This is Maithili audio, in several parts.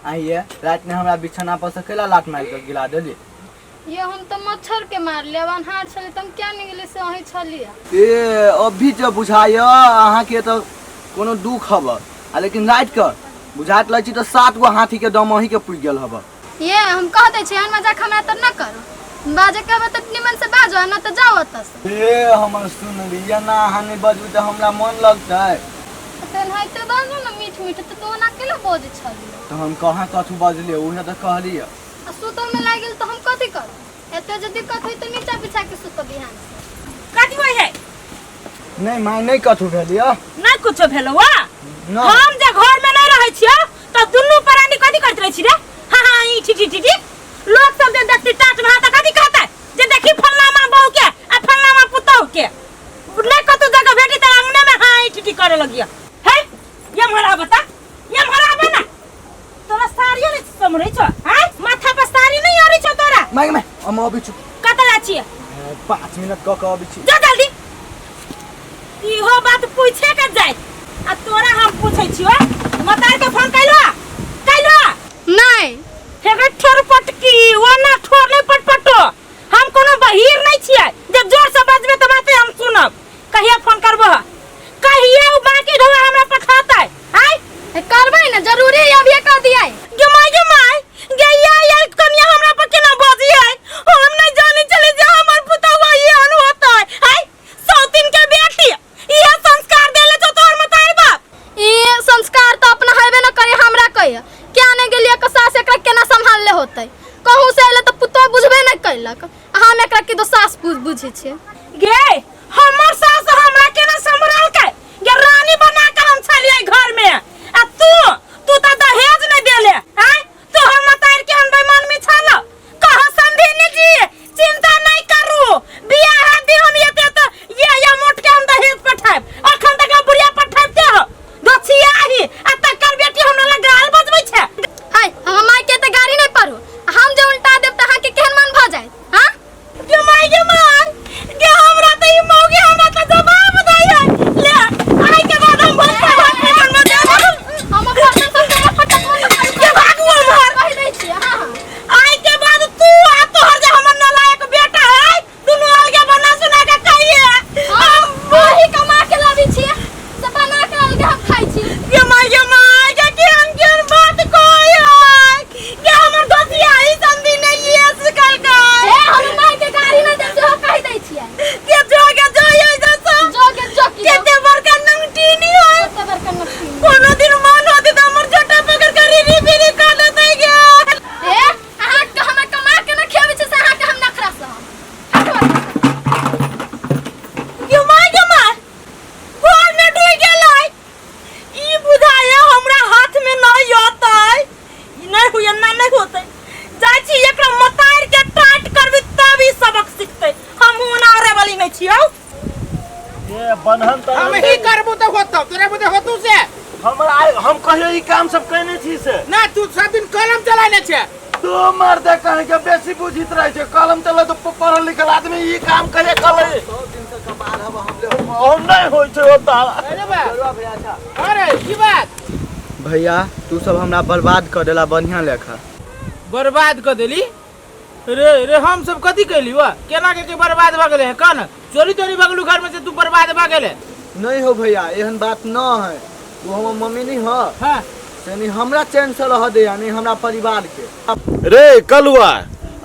आइए रात में हमरा बिछाना पर से केला लात मारि के गिरा देली। ये हम तऽ मच्छर के मारलियै, अब अन्हार छलै तऽ हम किया नहि गेलियै से अहीं छलियै। ए अभी जे बुझाइए अहाँके तऽ कोनो दुख हब आ लेकिन राति के बुझाइत लगै छी तऽ 7 गो हाथी के दम अहीं के पुगि गेल हब। ये हम कह दै छी, एहन मजाक हमरा तऽ न करू। बाजे के हबे तऽ निमन से बाजो, आ न तऽ जाओ ओतऽ से। ए हमर सुन लिअ ना, अहाँ नहि बजबै तऽ हमरा मन लगतै। तऽ तेनाहिते बाजू ने मीठ मीठ, तऽ तू ओना केना बजै छलियै? तऽ हम कहाँ कथू बजलियै, उहे तऽ कहलियै। आ सुतल में लागि गेल तऽ हम कथी करू? एते जे दिक्कत होइ तऽ नीचा बिछा के सुतब बिहान से। कथी होइ है? नहीं माय, नहीं कथू भेल यऽ। नहीं कुछो भेलो वा? ना। हम जे घर में नहीं रहै छियो तऽ दुनू प्राणी कथी करैत रहै छी रे? हाँ हाँ ई ठी ठी ठी ठी। लोग सब जे देखती टाट में तऽ कथी कहतै? जे देखी फल्लामा बहू के आ फल्लामा पुतहु के। नहीं कतौ जगह भेटी तऽ अंगने में हाँ ई ठी ठी करे लगिया। है? ये मोरा बता, ये मोरा आबे ना। तोरा साड़ियो नहीं समरै छौ, हैं? माथा पर साड़ी नहीं आरै छौ तोरा? माय माय, हम अबै छी। कतऽ जाइ छियै? 5 मिनट कऽ के अबै छी। जा जल्दी। इहो बात पूछे के जाय आ तोरा हम पूछै छियो, मतार के फोन कैलो? कैलो? नहीं। हेगे ठोर पटकी, ओना ठोर नहीं पटपटो। हम कोनो बहीर नहीं छियै जे जोर से बजबे तऽ बाते हम सुनब। कहिया फोन करबो? कहिया उ बाकी ढोआ हमरा पठातै? आय ए, करबै ने जरूरी है, अभिये कह दियै। गे माय गे माय गे, या या कनिया हमरा पर केना बजियै? हम नहीं जानी चले जे हमर पुतौआ एहन होतै। आय सौतीन के बेटी इहे संस्कार देले छौ तोहर मतारी बाप। ई संस्कार तऽ अपना हेबे न करे, हमरा कहिया क्या नहीं गेलियै के सास एकरा केना सम्हालले होतै? कहूँ से अयलै तऽ पुतोह बुझबे नहि कैलक, आ हम एकरा के दो सास बुझै छियै। गे हमर सास हमरा केना सम्हालकै? गे रानी बना के हम छलियै घर में, आ तू तू तऽ दहेज नहीं देले। आय तोहर मतारी के हम बेईमान में छल। कह समधिनी जी चिंता नहीं करू, बियाह दी हम एते त ये या मोट के हम दहेज पठायब। अखन तक बुढ़िया पठाबते हो दछियाही, आ तकर बेटी हमरा लग गाल बजबै छै। हाय, हम माय के तऽ गाड़ी नहीं पढ़ू, हम जे उल्टा देब तऽ अहाँके केहन मन भऽ जायत? हाँ गे माय गे माय गे, हमरा त ई मौगी हमरा त जवाब दै है। ले आइ के बाद हम भनसा भात नहीं बनबऽ देब। हम अपन सब तेरा फटक मन के भागू उम्हर। कहि दै छियै। हाँ हाँ, आइ के बाद तू आ तोहर जे हमर नालायक बेटा है दुनू अलगे बना सुना के खाइए। हम वही कमा के लाबै छियै से बना के अलगे हम खाइ छी। गे माय गे माय गे, केहन केहन बात कहै है गे हमर दोसिया ई समझी नहीं ये सिखलकै। ए हम माय के गाड़ी नहि देब सेहो कहि दै छियै। गे जो गे जो ये जैसा जो गे जो की केते बड़का नंगटीनी है, कते बड़का नंगटीनी। कोनो दिन मन होते त हमर झोटा पकड़ के रिरी बिरी कर देतै गे। ए अहाँ के हमरा कमा के न खियाबै छै से अहाँ के हम नखरा सहब। गे माय गे माय, घर में डूबि गेलै। ई बुझाए हमरा हाथ में नहीं अतै, ई नहीं हुई ना नहीं होतै। जाइ छी एकरा मतार के टाइट करबी तब ई सबक सिखतै। हम ओना अरे वाली नहीं छियौ। ये बन्हन त हम ही करबो त होतौ, तोरा बुते होतौ से? हमरा हम कहियो ई काम सब कयने छी से ना। तू सब दिन कलम चलाने छे। तू मर्दे कहीं के बेसी बुझित रहे छे। कलम चले तो पढ़ल लिखल आदमी ई काम कहिया कले? सब दिन से कपार हब हम ले। हम नहीं होय छे ओता। अरे बा चलू भैया। अच्छा अरे की बात भैया, तू सब हमरा बर्बाद कर देला बढ़िया लेखा। बर्बाद कर देली रे? रे हम सब कथी कैली वा? केना के के बर्बाद भऽ गेलै? कह न, चोरी तोरी भऽ गेलू घर में से तू बर्बाद भऽ गेलै? नहीं हो भैया, एहन बात न है। वो हमर मम्मी नहीं हो हाँ से नहीं हमरा चैन से रह दे, नहीं हमरा परिवार के। रे कलुआ,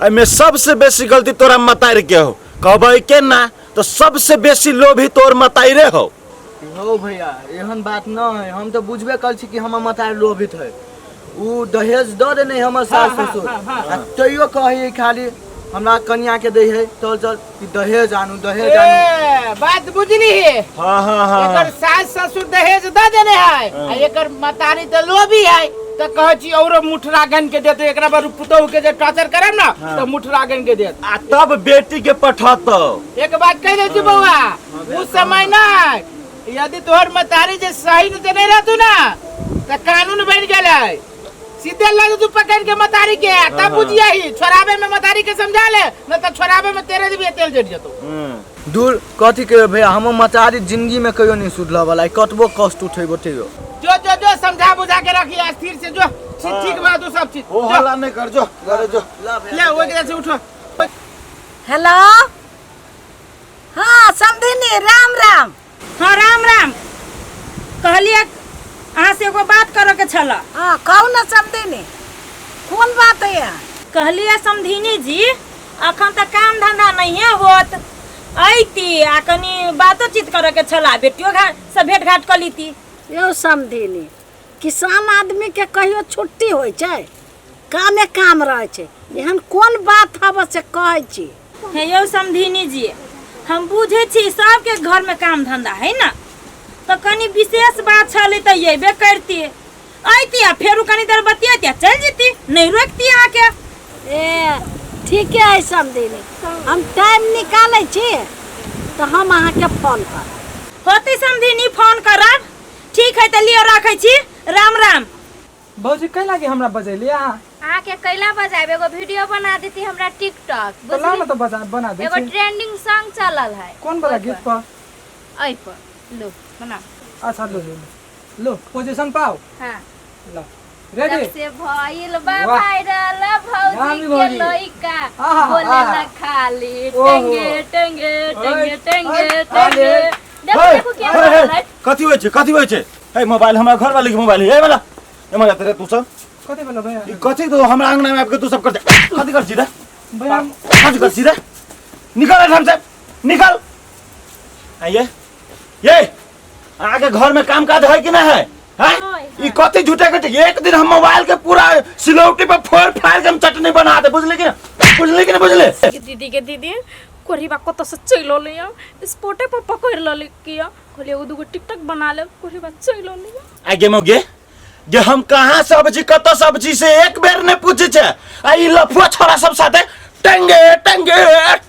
एमे सबसे बेसी गलती तोरा मतार के हो। कहबै के ना तो सबसे बेसी लोभी तोर मताइरे हो। हो भैया, एहन बात न है। हम तो बुझबे कर छी कि हमर मतार लोभित है। उ दहेज दऽ देने हमर सास ससुर, आ तैयो कहै खाली हमरा कनिया के दै है चल चल कि दहेज आनू दहेज आनू। ए, बात बुझली है? हाँ हाँ हाँ। एकर सास ससुर दहेज दऽ देने है आ एकर मतारी तऽ लोभी है, तऽ कहै छी औरो मुठरा गन के देते। एकरा पर पुतोहु के जे टॉर्चर करब ना तऽ मुठरा गन के देत आ तब बेटी के पठतौ। एक बात कहि दै छी बौआ, उ समय नहीं, यदि तोहर मतारी जे सही से नहीं रहतू ना तऽ कानून बनि गेलै, सीधे लग तू पकड़ के मतारी के आ तब बुझियही। छोड़ाबे में मतारी के समझा ले न तऽ छोड़ाबे में तेरे भी तेल जड़ जेतौ। दूर कथी के भैया, हमर मतारी जिंदगी में कहियो नहीं सुधरऽ वाला है, कतबो कष्ट उठेबो तैयो। जो जो जो समझ समझा बुझा के रखिए स्थिर से जो ठीक ठीक बा तू सब चीज हो जो। हल्ला नहीं कर जो घरे जो ला भैया ले ओइ के से उठो। हेलो, हाँ समधिनी, राम राम। हाँ राम राम। कहलिए अहाँ से एगो बात करऽ के छल। हाँ कहू ना समधिनी, कोन बात है? कहलिए समधिनी जी, अखन तऽ काम धंधा नहिए होत, अइती आ कनी बातोचीत करऽ के छल, बेटियो घा से भेंट घाट कऽ लीती। यौ समधिनी, किसान आदमी के कहियो छुट्टी होइ छै? कामे काम रहै छै। एहन कोन बात हब से कहै छी? हे यौ समधिनी जी, हम बुझै छी सबके घरमे काम धंधा है ना, तऽ कनी विशेष बात छलै तऽ अयबे करती, अइती आ फेरो कनी देर बतियैती आ चलि जेती, नहि रोकती अहाँके। ए ठीके है समधिनी, हम टाइम निकालै छी तऽ हम अहाँके फोन करब। होतै समधिनी फोन करब। ठीक है तऽ लिअ राखै छी, राम राम। भौजी कै लागी हमरा बजेली अहाँ? अहाँके कैला बजायब, एगो वीडियो बना देती हमरा टिकटॉक। तऽ लाउ ने तऽ बजा बना दै एगो छी। ट्रेंडिंग सॉन्ग चलल है। कोन वाला गीत पर? एहि पर लो बना। अच्छा लो लो लो लो पोजीशन पाओ। हाँ लो रेडी। जब से भइल बा वाह। वायरल भौजी रामी के भौजी। लइका आहा, बोले आहा। ला खाली ओहो। टेंगे टेंगे टेंगे ओए, टेंगे ओए, टेंगे। अरे। देखो हे, देखो क्या हे, हे, बोल रहा है। कथी होइ छै, कथी होइ छै? हे मोबाइल हमरा घर वाली के मोबाइल है, हे वाला ए मजा तेरे तू सब कथी भेलो भैया? ई कथी तो हमरा अंगना में आबि के तू सब कर कथी कर छी रे? भैया कथी कर छी रे? निकल एठाम से, निकल। आइए ये अहाँके घर में काम काज है कि ना है? हैं? ई कथी झूठे के एक दिन हम मोबाइल के पूरा सिलौटी पर फोड़ फाड़ के हम चटनी बना दे, बुझली कि ना? बुझली कि ना बुझले? दीदी के दीदी कोढ़ीबा कतऽ से चलि अयलैया, स्पॉटे पर पकड़ि लेलकै। कहलियै एगो दूगो टिकटॉक बना लेब, कोढ़ीबा चलि अयलैया। आगे मोगे जे हम कहाँ सब्जी कतऽ सब्जी से एक बेर नहीं पूछे छे, आ ई लफुआ छोरा सब साथे टेंगे टेंगे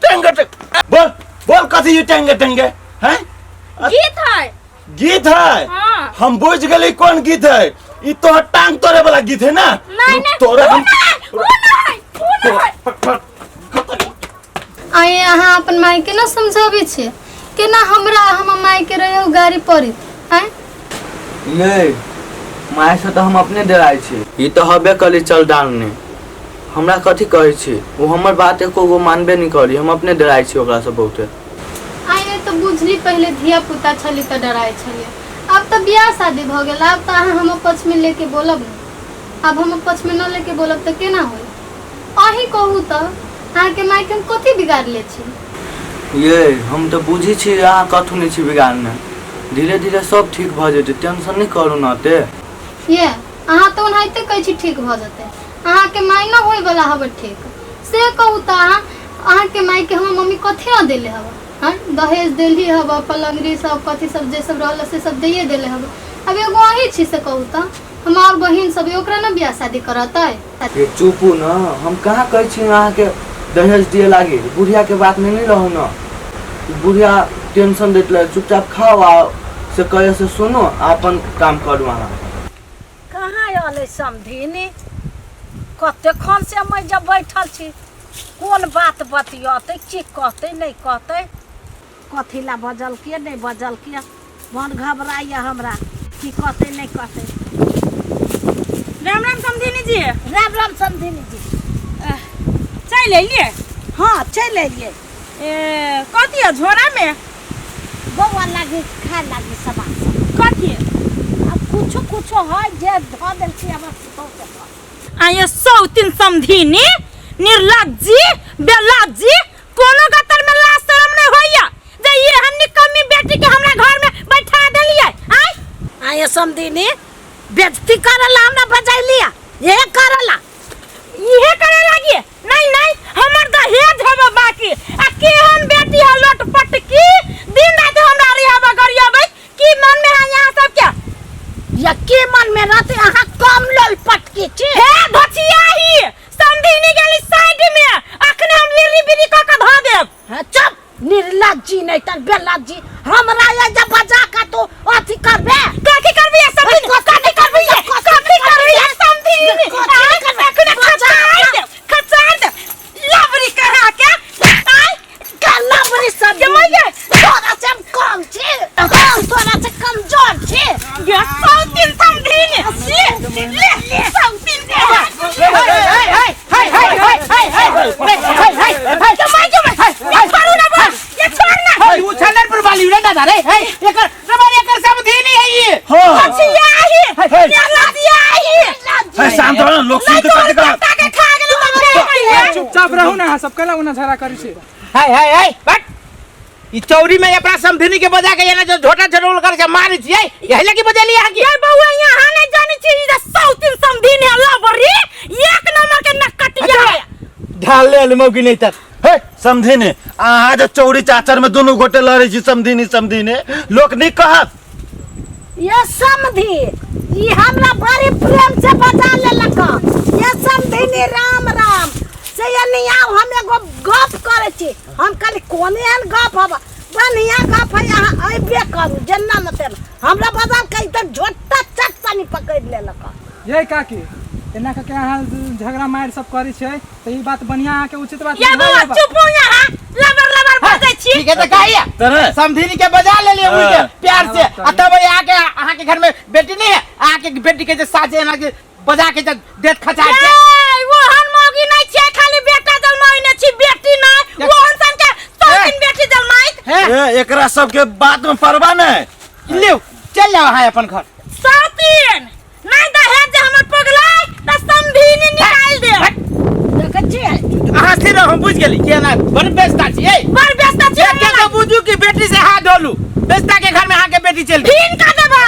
टेंगे टेंगे। बोल बोल कथी ई टेंगे टेंगे हैं? गीत है। गीत है? हाँ। हम बुझ गेली कोन गीत है, ई तोहर टांग तोड़े वाला गीत है ना? नहीं नहीं, तोरा हम उ नहीं, उ नहीं। आइ अहाँ अपन माय के ना समझाबै छियै केना हमरा हमर माय के रहे गाड़ी पड़त? आँय ये माय से तऽ हम अपने डराइ छी, ई तऽ हबे करी चल डालने हमरा कथी कहै छी, ओ हमर बात एको गो मानबे नहीं करी, हम अपने डराइ छी ओकरा से बहुते। आइ तऽ बुझली पहिले धिया पुता छली तऽ डराइ छलियै, आब तऽ बियाह शादी भऽ गेल, आब तऽ अहाँ हमर पक्ष में लेके बोलब ने, आब हमर पक्ष में न लेके बोलब तऽ केना होई? अहीं कहू तऽ अहाँके माय के हम कथी बिगाड़ले छी? ये हम तऽ बुझै छी अहाँ कथू नहीं छी बिगाड़ने, धीरे धीरे सब ठीक भऽ जेतै, टेंशन नहीं करू ना ते। ये अहाँ तऽ ओनाहिते कहै छी ठीक भऽ जेतै, अहाँके माय न होय वाला हबे ठीक, से कहू तऽ अहाँ अहाँके माय के हमर मम्मी कथी न देले हबे? हाँ दहेज देली हबे, पलंगरी सब कथी सब जे सब रहल से सब दैये देले हबे, अब एगो अहीं छी से कहू तऽ हमार बहिन सब ओकरा न बियाह शादी करतै? ये चुपू न, हम कहाँ कहै छी अहाँके दहेज दिए लागी, बुढ़िया के बात में नहीं रहू न, बुढ़िया टेंशन दैत रहे, चुपचाप खाओ आ से कहे से सुनो आ अपन काम करू। अहाँ कहाँ अलै समधिनी? कतेखन से हम जब बैठल छी, कोन बात बतियतै, की कहतै नहि कहतै, कथी ला बजलकै नहि बजलकै, मन घबराइया हमरा, की कहतै नहि कहतै। राम राम समधिनी जी। राम राम समधिनी जी। चलि अयलियै? हाँ चलि अयलियै। ए कथी है झोरा में? बौआ लागी खाए लागी सामान सब। कथी? अब कुछो कुछो है जे धऽ देल छी हमर पुतहु के पास। आये सौतिन समधिनी, निर्लज्जी बेलज्जी, कोनो गतर में लाज शरम नहीं होइया जे एहन निकम्मी बेटी के हमरा घर में बैठा देलियै। आय आये समधिनी, बेइज्जती करला हमरा बजैलिया, ये करला इहे करे लागी? नहीं नहीं, हमर दहेज हवे बाकी, आ केहन बेटी है लोटपट की दिन रात हमरा रिहाबा गरियाबै, की मन में है यहाँ सब के? या की मन में रहते? अहाँ कम लोलपट की छी। हे धचियाही समधिनी गेली साइड में, अखने हम लिरी बिरी क के धऽ देब। हाँ, चुप निर्लज्जी नहीं तन बेलज्जी, हमरा ये जब बजा के तू अथी करबे। कथी करबी समधिनी? कथी करबी? कथी करबी समधिनी? लोक सुनते कथी कहत? बेटा के खा गेलै तऽ फेर कहियै। चुपचाप रहू ना अहाँ सब कैला ओना झगड़ा करै छी हाय हाय हाय बट ई चौरी में अपना समधिनी के बजा के एना जो झोटा झरोल कर के मारै छियै यही लगी बजेली अहाँ के ये बउआ यहाँ नहीं जानी छी ई जे सौतीन समधिन है लबरी एक नंबर के नकटिया है। ढाल ले मौगी नहीं तर हे समधिनी अहाँ जे चौरी चाचर में दुनू गोटे लड़ै छी समधिनी समधिनी लोक नीक कहत ये समधी ई हमरा बड़ी प्रेम से बजा लेलक ये समधिनी राम राम से ये नहीं आउ हम एगो गप करै छी हम कहली कोन एहन गप हब बढ़िया गप है अहाँ अयबे करू जेना न तेना हमरा बदल के तऽ झोटा चट सनी पकड़ि लेलक ये काकी एना के अहाँ झगड़ा मारि सब करै छियै तऽ ई बात बढ़िया अहाँके उचित बात ये नहीं बउआ है बा। चुप हो यहाँ लबर लबर बजै छी ठीक है तो कहिए तने समधिनी के बजा ले लिए उनके हाँ। प्यार से आ तब आके अहाँ के घर में बेटी नहीं है अहाँ के बेटी के जे साजे एना के बजा के जे देत खचा के ए ओहन मौगी नहीं छियै खाली बेटा जलमाइने छी बेटी नहीं ओहन सन के सौतीन बेटी जलमाइत हैं ए एकरा सबके बात में परवा नहीं लियो चल जाओ अहाँ अपन घर सौतीन नहीं दहेज जे हमर पगलाय त समधिनी निकाल दे देखै छियै अहाँ स्थिर रहो हम बुझ गेली कि एना बड़ बेचता छियै बड़ व्यस्त छियै के तो बुझू कि बेटी से हाथ धोलू बेचता के घर में अहाँ के बेटी चल गेल भीन का देबै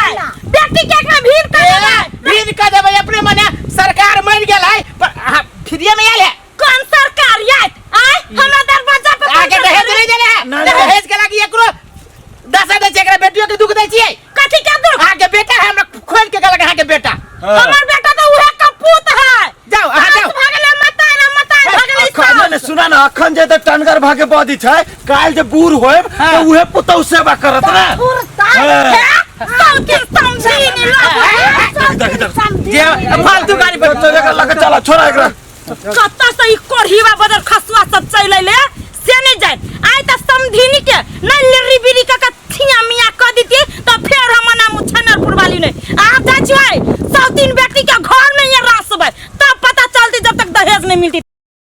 बेटी के एकरा भीन का देबै भीन कर देबै अपने मने सरकार मरि गेल है पर अहाँ फ्रीए में आयल है कौन सरकार आयत आय हमरा दरवाजा पर अहाँ के दहेज नहीं देले है ना, ना। दहेज के लागी एकरो दशा दै छै एकरा बेटियो के दुख दै छियै कथी के दुख अहाँ के बेटा है हमरा खोल के कहलक अहाँ के बेटा हाँ। हमर बेटा तो उहे कपूत है जाओ अहाँ जाओ भगले मताय ना मताय भगले अखन ने सुना ना अखन जे तऽ टनगर भागे बदी छै काल्हि जे बूढ़ होएब हाँ। तऽ उहे पुतहु सेवा करत ने हाँ। सौतीन समधिनी लबरी देख, देख, देख। जे फालतू गाड़ी पर चल एकरा लके चला छोड़ा एकरा कतऽ से ई कोढ़ीवा बदल खसुआ सब चलि अयलै से नहि जाय आइ तऽ समधिनी के नहि लेरी बीरी कऽ के थिया मिया कऽ दितियै तऽ फेर हम नाम छनरपुर वाली नहि आब जाइ छियै सौतीन बेटी के घर में ये रासबै तब पता चलती जब तक दहेज नहीं मिलती।